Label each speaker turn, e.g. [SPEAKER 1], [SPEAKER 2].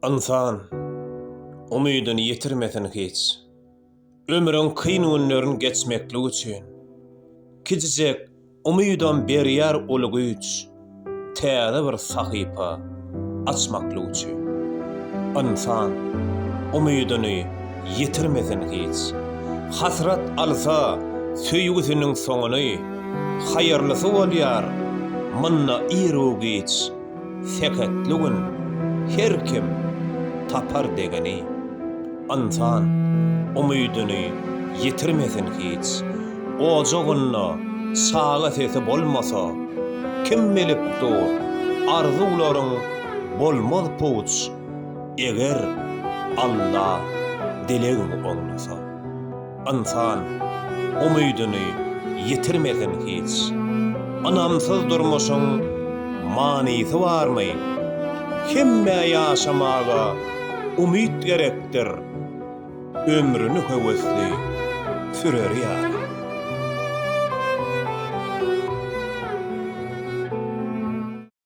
[SPEAKER 1] Ynsan umydyny ýitirmesin hiç. Ömrüň kyn günlerin geçmeklik üçin. Kiçijek umydam berýär uly güýç, Täze bir sahypa açmaklyk üçin. Ynsan umydyny ýitirmesin hiç. Hasrat alsa söýgüsiniň soňuny, Haýyrlysy bolýar munda iru-giç. Sähetli gün her kim tapar degeni. Ynsan umydyny ýitirmesin hiç. Ojagynda çaga sesi bolmasa, Kim bilip dur, arzuwlaryň bolmaz puç, Eger Alla dilegiňi oňlasa. Ynsan umydyny ýitirmesin hiç. Ynamsyz durmuşyň manysy barmy? Hemmä ýaşamaga umyt gerekdir, Ömrüni höwesli sürer ýaly.